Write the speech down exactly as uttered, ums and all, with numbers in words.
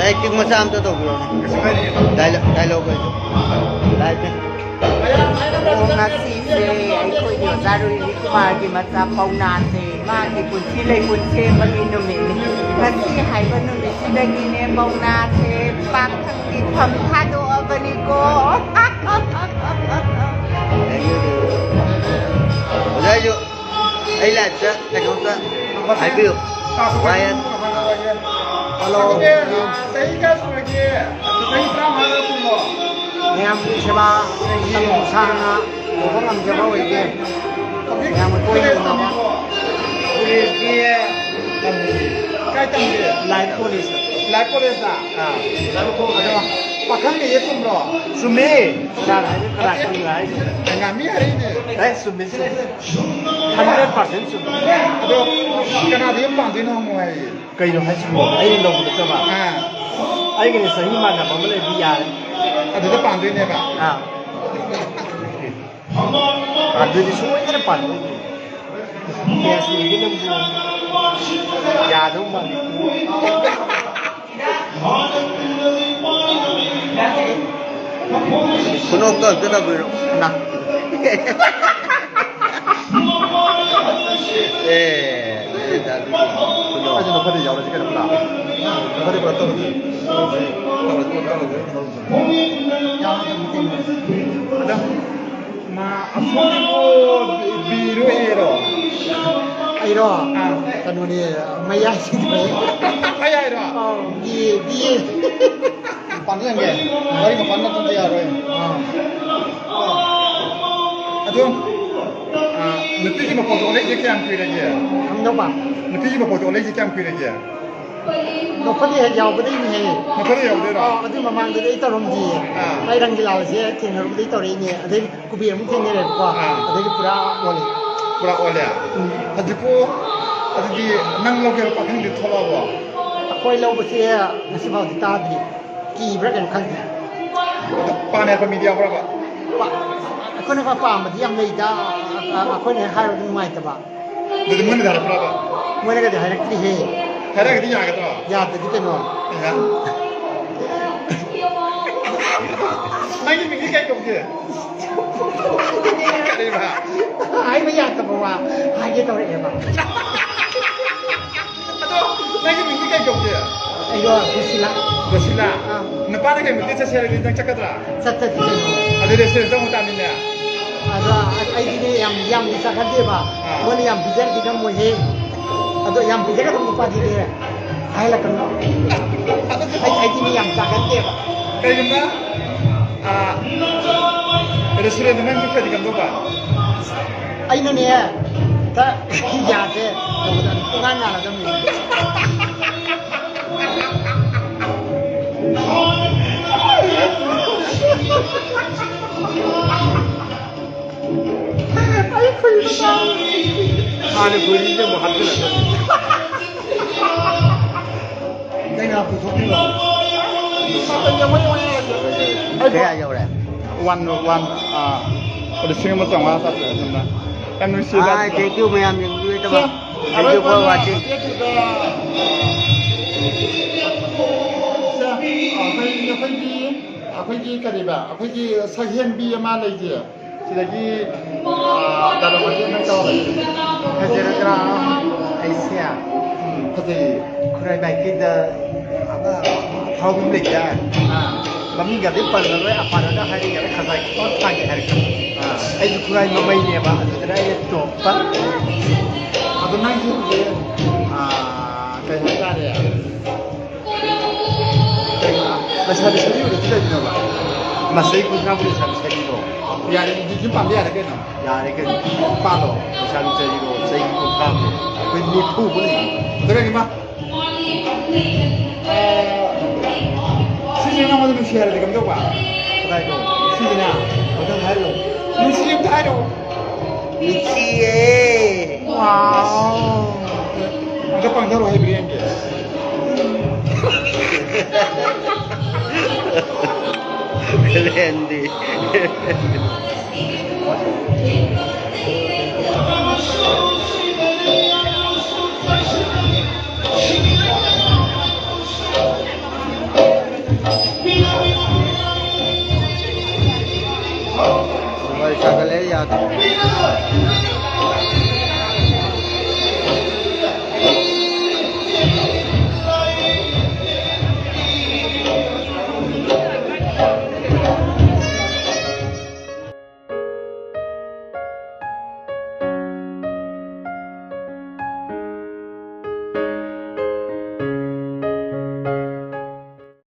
Acting ꯃꯆꯥ ꯑꯝꯇ ꯇꯧꯕꯤꯔꯣꯅꯦ꯫ ꯗꯥꯏꯂꯣꯛ, ꯗꯥꯏꯂꯣꯛ ꯑꯣꯏꯁꯨ꯫ ꯂꯥꯏꯐꯅꯦ꯫ ꯑꯣ, ꯉꯁꯤꯁꯦ ꯑꯩꯈꯣꯏꯒꯤ ꯑꯣꯖꯥ ꯔꯣꯍꯤꯅꯤ ꯀꯨꯃꯥꯔꯒꯤ ꯃꯆꯥ ꯄꯧꯅꯥꯁꯦ ꯃꯥꯒꯤ ꯄꯨꯟꯁꯤ ꯂꯩꯄꯨꯟ ꯁꯦꯝꯕꯒꯤ ꯅꯨꯃꯤꯠꯅꯤ꯫ ꯉꯁꯤ ꯍꯥꯏꯕ ꯅꯨꯃꯤꯠꯁꯤꯗꯒꯤꯅꯦ ꯄꯧꯅꯥꯁꯦ ꯄꯥꯈꯪꯒꯤ ꯐꯝ ꯊꯥꯗꯣꯛꯑꯕꯅꯤꯀꯣ꯫ ꯑꯣꯖꯥ ꯑꯩꯁꯨ, ꯑꯩ ꯂꯥꯏꯐꯇ ꯀꯩꯅꯣꯝꯇ ꯍꯥꯏꯕꯤꯌꯨ꯫ ꯋꯥꯍꯩ꯫ ꯍꯜꯂꯣ꯫ ꯆꯍꯤ ꯀꯌꯥ ꯁꯨꯔꯒꯦ? ꯆꯍꯤ ꯇꯔꯥꯃꯉꯥ ꯀꯨꯟꯂꯣ? ꯃꯌꯥꯝꯒꯤ ꯁꯦꯕꯥ ꯃꯇꯝ ꯁꯥꯡꯅ ꯇꯧꯕ ꯉꯝꯖꯕ ꯑꯣꯏꯒꯦ꯫ ꯃꯌꯥꯝꯒ ꯇꯣꯏꯅ ꯎꯅꯕ꯫ ꯀꯣꯂꯦꯖꯇꯤ ꯀꯥꯏ ꯇꯝꯒꯦ? ꯂꯥꯏꯐ ꯀꯣꯂꯦꯖꯇ꯫ ꯂꯥꯏꯐ ꯀꯣꯂꯦꯖꯇ? ꯑꯥ꯫ ꯑꯗꯣ ꯄꯥꯈꯪ ꯂꯩꯌꯦ ꯆꯨꯝꯕ꯭ꯔꯣ? ꯆꯨꯝꯃꯦ꯫ ꯀꯅꯥꯅ ꯍꯥꯏꯅꯣ? ꯀꯅꯥ ꯆꯨꯝꯃꯤꯅꯣ ꯍꯥꯏꯁꯦ? ꯉꯥꯃꯤ ꯍꯥꯏꯔꯛꯏꯅꯦ꯫ ꯑꯦ, ꯆꯨꯝꯃꯦ, ꯆꯨꯝꯃꯦ꯫ ꯍꯟꯗ꯭ꯔꯦꯠ ꯄꯥꯔꯁꯦꯟ ꯆꯨꯝꯃꯦ꯫ ꯑꯗꯣ ꯀꯅꯥꯗ ꯌꯨꯝ ꯄꯥꯟꯗꯣꯏꯅꯣ ꯍꯪꯉꯣ ꯍꯥꯏꯌꯦ꯫ ꯀꯩꯅꯣ ꯍꯥꯏꯁꯤꯕꯣ? ꯑꯩꯅ ꯂꯧꯕ ꯅꯠꯇꯕ? ꯑꯥ꯫ ꯑꯩꯒꯅꯦ ꯆꯍꯤ ꯃꯥꯟꯅꯕ ꯑꯃ ꯂꯩꯔꯗꯤ ꯌꯥꯔꯦ꯫ ꯑꯗꯨꯗ ꯄꯥꯟꯗꯣꯏꯅꯦꯕ? ꯑꯥ꯫ ꯄꯥꯟꯗꯣꯏꯗꯤ ꯁꯣꯏꯗꯅ ꯄꯥꯟꯗꯣꯏꯅꯤ꯫ ꯀꯌꯥ ꯁꯨꯔꯒꯦ ꯅꯪꯕꯨ? ꯌꯥꯗꯧ ꯃꯥꯜꯂꯤ꯫ ꯈꯨꯅꯣꯛꯇꯣ ꯑꯝꯇ ꯅꯝꯕꯤꯔꯣ꯫ ꯅ꯫ ꯑꯦ, ꯑꯦ, ꯗꯥ, ꯈꯨꯅꯣꯛ꯫ ꯑꯩꯁꯨ ꯅꯈꯣꯏꯗ ꯌꯥꯎꯔꯁꯤ ꯀꯩꯅꯣ, ꯄꯨꯂꯞ꯫ ꯅꯈꯣꯏꯗ ꯄꯨꯂꯞ ꯇꯧꯔꯁꯤ꯫ ꯇꯧꯔꯁꯤ, ꯄꯨꯂꯞ ꯇꯧꯔꯁꯤ꯫ ꯑꯗꯣ, ꯃꯥ ꯑꯁꯣꯝꯒꯤꯕꯨ ꯕꯤꯔꯣ ꯑꯦꯔꯣ? ꯑꯩꯔꯣ? ꯑꯥ꯫ ꯀꯩꯅꯣꯅꯦ, ꯃꯌꯥꯏꯁꯤꯗꯤ꯫ ꯃꯌꯥꯏꯔꯣ? ꯑꯧ, ꯕꯤ ꯑꯦ, ꯕꯤ ꯑꯦ꯫ ꯃꯄꯥꯟꯗ ꯌꯦꯡꯒꯦ꯫ ꯋꯥꯔꯤ ꯃꯄꯥꯟꯗ ꯇꯧꯗ ꯌꯥꯔꯣꯏ꯫ ꯑꯥ꯫ ꯑꯗꯣ, ꯑꯥ, ꯅꯨꯄꯤꯒꯤ ꯃꯄꯣꯛꯇ ꯑꯣꯜꯂꯛꯏꯁꯦ ꯀꯌꯥꯝ ꯀꯨꯏꯔꯒꯦ? ꯀꯝꯗꯧꯕ? ꯅꯨꯄꯤꯒꯤ ꯃꯄꯣꯛꯇ ꯑꯣꯜꯂꯛꯏꯁꯦ ꯀꯌꯥꯝ ꯀꯨꯏꯔꯒꯦ? ꯅꯣꯛꯐꯗꯦ ꯍꯦꯛ ꯌꯥꯎꯕꯗꯩꯅꯦꯍꯦ꯫ ꯅꯣꯛꯐꯗꯦ ꯌꯥꯎꯕꯗꯩꯔꯣ? ꯑꯥ, ꯑꯗꯨ ꯃꯃꯥꯡꯗꯗꯤ ꯑꯩ ꯇꯧꯔꯝꯗꯤꯌꯦ꯫ ꯑꯥ꯫ ꯑꯩ ꯔꯪꯒꯤꯂꯥꯜꯁꯦ ꯊꯦꯡꯅꯔꯨꯕꯗꯩ ꯇꯧꯔꯛꯏꯅꯦ꯫ ꯑꯗꯩ ꯀꯨꯕꯦꯔ ꯑꯃꯨꯛ ꯊꯦꯡꯅꯔꯦꯕꯀꯣ꯫ ꯑꯥ꯫ ꯑꯗꯩꯗꯤ ꯄꯨꯔꯥ ꯑꯣꯜꯂꯦ꯫ ꯄꯨꯔꯥ ꯑꯣꯜꯂꯦ? ꯎꯝ꯫ ꯍꯧꯖꯤꯛꯄꯨ ꯑꯗꯨꯗꯤ ꯅꯪ ꯂꯧꯒꯦ ꯍꯥꯏꯕ ꯄꯥꯈꯪꯗꯤ ꯊꯣꯛꯂꯛꯑꯕꯣ? ꯑꯩꯈꯣꯏ ꯂꯧꯕꯁꯦ ꯉꯁꯤꯐꯥꯎꯗꯤ ꯇꯥꯗ꯭ꯔꯤ꯫ ꯀꯤꯕ꯭ꯔꯥ ꯀꯩꯅꯣ ꯈꯪꯗꯦ꯫ ꯑꯗꯣ ꯄꯥꯝꯃꯦ ꯍꯥꯏꯕ ꯃꯤꯗꯤ ꯌꯥꯎꯕ꯭ꯔꯕ? ꯄꯥ-, ꯑꯩꯈꯣꯏꯅ ꯄꯥꯝꯕꯗꯤ ꯌꯥꯝ ꯂꯩꯗ꯫ ꯑ-, ꯑ-, ꯑꯩꯈꯣꯏꯅ ꯍꯦꯛ ꯍꯥꯏꯔꯨꯕꯗ ꯅꯨꯡꯉꯥꯏꯇꯕ꯫ ꯑꯗꯨꯗꯤ ꯃꯣꯏꯅꯗꯤ ꯍꯥꯏꯔꯛꯄ꯭ꯔꯕ? ꯃꯣꯏꯅꯒꯗꯤ ꯍꯥꯏꯔꯛꯇ꯭ꯔꯤꯍꯦ꯫ ꯈꯔꯒꯗꯤ ꯌꯥꯒꯗ꯭ꯔꯣ? ꯌꯥꯗ꯭ꯔꯗꯤ ꯀꯩꯅꯣ? ꯅꯪꯒꯤ ꯃꯤꯡꯗꯤ ꯀꯩ ꯀꯧꯒꯦ? ꯀꯔꯤꯕ? ꯍꯥꯏꯕ ꯌꯥꯗꯕ ꯋꯥ ꯍꯥꯏꯒꯦ ꯇꯧꯔꯛꯑꯦꯕ꯫ ꯑꯗꯣ ꯅꯪꯒꯤ ꯃꯤꯡꯗꯤ ꯀꯩ ꯀꯧꯒꯦ? ꯑꯩꯗꯣ ꯔꯣꯁꯤꯂꯥ꯫ ꯔꯣꯁꯤꯂꯥ? ꯑꯥ꯫ ꯅꯨꯄꯥꯅ ꯀꯩ ꯃꯇꯦꯛ ꯆꯠꯁꯦ ꯍꯥꯏꯔꯗꯤ ꯅꯪ ꯆꯠꯀꯗ꯭ꯔꯥ? ꯆꯠꯇꯗꯤ ꯀꯩꯅꯣ꯫ ꯑꯗꯨ restaurant ꯆꯪꯉꯨ ꯇꯥꯃꯤꯅꯦ꯫ ꯑꯗꯣ ꯑꯩ, ꯑꯩꯗꯤꯅꯦ ꯌꯥꯝ, ꯌꯥꯝꯗꯤ ꯆꯥꯒꯟꯗꯦꯕ꯫ ꯑꯥ꯫ ꯃꯣꯏꯅ ꯌꯥꯝ ꯄꯤꯖꯔꯗꯤ ꯉꯝꯃꯣꯏꯍꯦ꯫ ꯑꯗꯣ ꯌꯥꯝ ꯄꯤꯖꯒꯗꯕ ꯅꯨꯄꯥꯗꯤꯅꯦ ꯍꯥꯏꯍꯜꯂꯛꯀꯅꯨ꯫ ꯑꯩ, ꯑꯩꯗꯤꯅꯦ ꯌꯥꯝ ꯆꯥꯒꯟꯗꯦꯕ꯫ ꯀꯩꯒꯨꯝꯕ, ꯑꯥ, restaurantꯗ ꯅꯪ ꯆꯠꯈ꯭ꯔꯗꯤ ꯀꯝꯗꯧꯕ? ꯑꯩꯅꯅꯦ ꯍꯦꯛꯇ ꯌꯥꯁꯦ ꯇꯧꯕꯗ ꯑꯗꯨꯝ ꯄꯨꯡꯉꯥꯟ ꯉꯥꯜꯂꯗꯕꯅꯤ꯫ ꯍꯥꯟꯅ ꯈꯣꯏꯔꯤꯁꯦ ꯑꯃꯨꯛ ꯍꯥꯞꯆꯤꯜꯂꯛꯀꯅꯤ꯫ ꯀꯩꯅꯣ ꯄꯨꯊꯣꯛꯄꯤꯔꯣ? ꯀꯌꯥ ꯌꯧꯔꯦ? One, one, ꯑꯥ, ꯂꯤꯁꯤꯡ ꯑꯃ ꯆꯥꯝꯃꯉꯥ ꯆꯥꯇ꯭ꯔꯦꯠ ꯑꯗꯨꯝꯅ꯫ ꯌꯥꯝ ꯅꯨꯡꯁꯤꯗ꯫ ꯑꯥ, thank you ꯃꯌꯥꯝ ꯌꯦꯡꯕꯤꯔꯣꯏꯗꯕ꯫ ꯁꯦ, thank you for ꯑꯔꯣꯏꯕ watching꯫ ꯃꯇꯦꯛꯇꯨꯗ, ꯁꯦ, ꯑꯩꯈꯣꯏ, ꯑꯩꯈꯣꯏꯒꯤ, ꯑꯩꯈꯣꯏꯒꯤ ꯀꯔꯤꯕ, ꯑꯩꯈꯣꯏꯒꯤ ꯁꯛꯍꯦꯟꯕꯤ ꯑꯃ ꯂꯩꯁꯦ꯫ ꯁꯤꯗꯒꯤ, ꯑꯥ, ꯗꯥꯏꯂꯣꯛ ꯃꯇꯦꯛ ꯑꯃ ꯇꯧꯔꯒꯦ꯫ ꯐꯖꯔꯗ꯭ꯔꯥ? ꯑꯩꯁꯦ ꯎꯝ, ꯐꯖꯩꯌꯦ꯫ ꯈꯨꯔꯥꯏ ꯃꯥꯏꯀꯩꯗ ꯑꯃ ꯑꯐꯥꯎꯕ ꯑꯃ ꯂꯩꯗꯥꯏ? ꯑꯥ꯫ ꯃꯃꯤꯡꯒꯗꯤ ꯄꯜꯂꯔꯣꯏ, ꯑꯄꯥꯗꯅ ꯍꯥꯏꯔꯛꯑꯦ, ꯈꯖꯥꯏ ꯈꯤꯇꯪ ꯊꯥꯡꯒꯦ ꯍꯥꯏꯔꯛꯀꯦ꯫ ꯑꯥ꯫ ꯑꯩꯁꯨ ꯈꯨꯔꯥꯏ ꯃꯃꯩꯅꯦꯕ, ꯑꯗꯨꯗꯅ ꯑꯩꯅ ꯇꯣꯞꯄ꯫ ꯑꯗꯣ ꯅꯪꯁꯨ ꯍꯧꯖꯤꯛ, ꯑꯥ, ꯀꯩ ꯍꯥꯏꯇꯥꯔꯦ? ꯂꯩꯁꯥꯕꯤ ꯁꯔꯤꯕꯗꯨꯗꯤ ꯀꯩꯒꯤꯅꯣꯕ? ꯃꯁꯩ ꯀꯨꯟꯊ꯭ꯔꯥꯕꯨ ꯂꯩꯁꯥꯕꯤ ꯁꯔꯤꯔꯣ? ꯌꯥꯔꯦ, ꯌꯨꯝ ꯄꯥꯟꯕ ꯌꯥꯔꯦ ꯀꯩꯅꯣ꯫ ꯌꯥꯔꯦ ꯀꯩꯅꯣ꯫ ꯄꯥꯜꯂꯣ꯫ ꯂꯩꯁꯥꯕꯤ ꯁꯔꯤꯔꯣ? ꯆꯍꯤ ꯀꯨꯟꯊ꯭ꯔꯥꯕꯨ꯫ ꯑꯩꯈꯣꯏ ꯅꯤꯐꯨꯕꯨ ꯂꯩ꯫ ꯑꯗꯨ ꯀꯩꯒꯤꯅꯣ? ꯑꯥ, ꯁꯤꯁꯦ ꯅꯉꯣꯟꯗ ꯅꯨꯡꯁꯤ ꯍꯥꯏꯔꯗꯤ ꯀꯝꯗꯧꯕ? ꯀꯗꯥꯏꯗꯣ? ꯁꯤꯁꯤꯅ꯫ ꯃꯊꯪ ꯍꯥꯏꯔꯣ꯫ ꯅꯨꯡꯁꯤ ꯑꯝꯇ ꯍꯥꯏꯔꯣ꯫ ꯅꯨꯡꯁꯤꯌꯦ꯫ Wow꯫ ꯑꯝꯇ ꯄꯥꯡꯊꯔꯣ ꯍꯩꯕ꯭ꯔꯥ ꯌꯦꯡꯒꯦ꯫ ꯂꯦꯟꯗꯤ꯫